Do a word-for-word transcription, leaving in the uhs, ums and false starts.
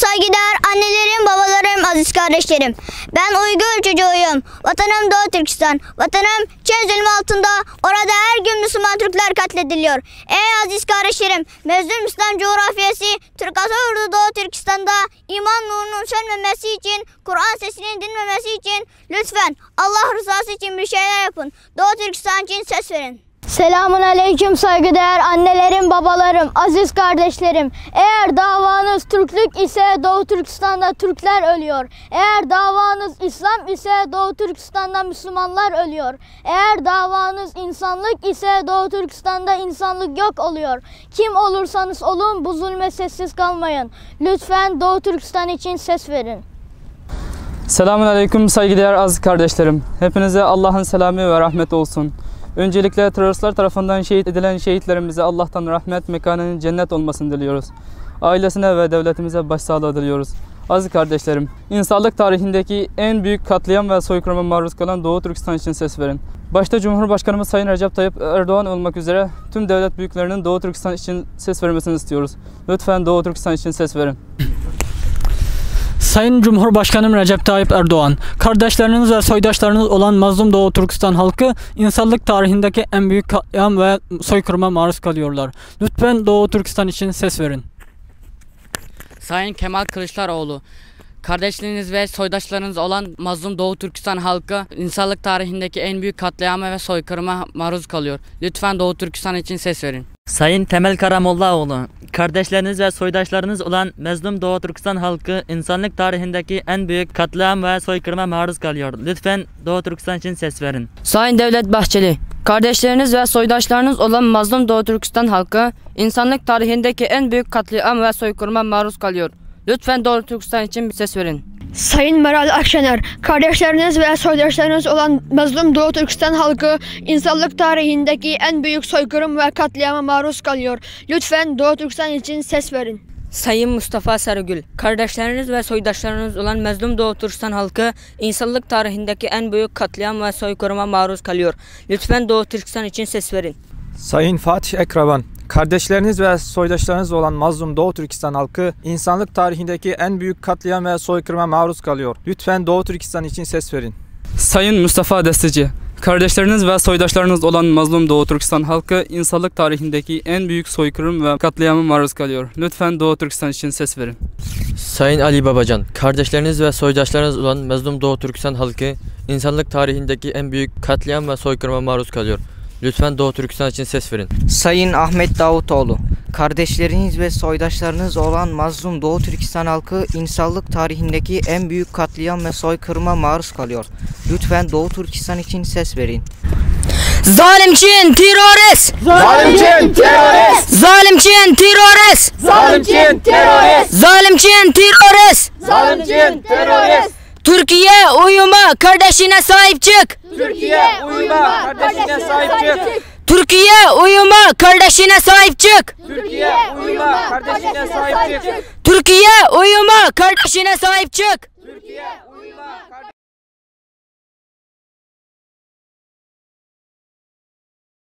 Saygıdeğer annelerim, babalarım, aziz kardeşlerim. Ben Uygur çocuğuyum. Vatanım Doğu Türkistan. Vatanım Çin zulmü altında. Orada her gün Müslüman Türkler katlediliyor. Ey aziz kardeşlerim, mezlum İslam coğrafyası, Türk Asya Yurdu Doğu Türkistan'da iman nurunun sönmemesi için, Kur'an sesinin dinmemesi için lütfen Allah rızası için bir şeyler yapın. Doğu Türkistan için ses verin. Selamun aleyküm saygıdeğer annelerim, babalarım, aziz kardeşlerim. Eğer davanız Türklük ise Doğu Türkistan'da Türkler ölüyor. Eğer davanız İslam ise Doğu Türkistan'da Müslümanlar ölüyor. Eğer davanız insanlık ise Doğu Türkistan'da insanlık yok oluyor. Kim olursanız olun bu zulme sessiz kalmayın. Lütfen Doğu Türkistan için ses verin. Selamun aleyküm saygıdeğer aziz kardeşlerim. Hepinize Allah'ın selamı ve rahmeti olsun. Öncelikle teröristler tarafından şehit edilen şehitlerimize Allah'tan rahmet, mekanının cennet olmasını diliyoruz. Ailesine ve devletimize başsağlığı diliyoruz. Aziz kardeşlerim, insanlık tarihindeki en büyük katliam ve soykırıma maruz kalan Doğu Türkistan için ses verin. Başta Cumhurbaşkanımız Sayın Recep Tayyip Erdoğan olmak üzere tüm devlet büyüklerinin Doğu Türkistan için ses vermesini istiyoruz. Lütfen Doğu Türkistan için ses verin. Sayın Cumhurbaşkanım Recep Tayyip Erdoğan, kardeşleriniz ve soydaşlarınız olan mazlum Doğu Türkistan halkı insanlık tarihindeki en büyük katliam ve soykırıma maruz kalıyorlar. Lütfen Doğu Türkistan için ses verin. Sayın Kemal Kılıçdaroğlu, kardeşleriniz ve soydaşlarınız olan mazlum Doğu Türkistan halkı insanlık tarihindeki en büyük katliama ve soykırıma maruz kalıyor. Lütfen Doğu Türkistan için ses verin. Sayın Temel Karamollaoğlu, kardeşleriniz ve soydaşlarınız olan mazlum Doğu Türkistan halkı insanlık tarihindeki en büyük katliam ve soykırıma maruz kalıyor. Lütfen Doğu Türkistan için ses verin. Sayın Devlet Bahçeli, kardeşleriniz ve soydaşlarınız olan mazlum Doğu Türkistan halkı insanlık tarihindeki en büyük katliam ve soykırıma maruz kalıyor. Lütfen Doğu Türkistan için bir ses verin. Sayın Meral Akşener, kardeşleriniz ve soydaşlarınız olan mazlum Doğu Türkistan halkı insanlık tarihindeki en büyük soykırım ve katliama maruz kalıyor. Lütfen Doğu Türkistan için ses verin. Sayın Mustafa Sarıgül, kardeşleriniz ve soydaşlarınız olan mazlum Doğu Türkistan halkı insanlık tarihindeki en büyük katliam ve soykırıma maruz kalıyor. Lütfen Doğu Türkistan için ses verin. Sayın Fatih Ekraban, kardeşleriniz ve soydaşlarınız olan mazlum Doğu Türkistan halkı insanlık tarihindeki en büyük katliam ve soykırıma maruz kalıyor. Lütfen Doğu Türkistan için ses verin. Sayın Mustafa Destici, kardeşleriniz ve soydaşlarınız olan mazlum Doğu Türkistan halkı insanlık tarihindeki en büyük soykırım ve katliama maruz kalıyor. Lütfen Doğu Türkistan için ses verin. Sayın Ali Babacan, kardeşleriniz ve soydaşlarınız olan mazlum Doğu Türkistan halkı insanlık tarihindeki en büyük katliam ve soykırıma maruz kalıyor. Lütfen Doğu Türkistan için ses verin. Sayın Ahmet Davutoğlu, kardeşleriniz ve soydaşlarınız olan mazlum Doğu Türkistan halkı insanlık tarihindeki en büyük katliam ve soykırıma maruz kalıyor. Lütfen Doğu Türkistan için ses verin. Zalim Çin terörist! Zalim Çin terörist! Zalim Çin terörist! Zalim Çin terörist! Zalim Çin terörist! Zalim Çin terörist! Türkiye uyuma kardeşine sahip çık! Türkiye uyuma kardeşine sahip çık! Türkiye uyuma kardeşine sahip çık! Türkiye uyuma kardeşine sahip çık! Türkiye uyuma kardeşine sahip çık! Türkiye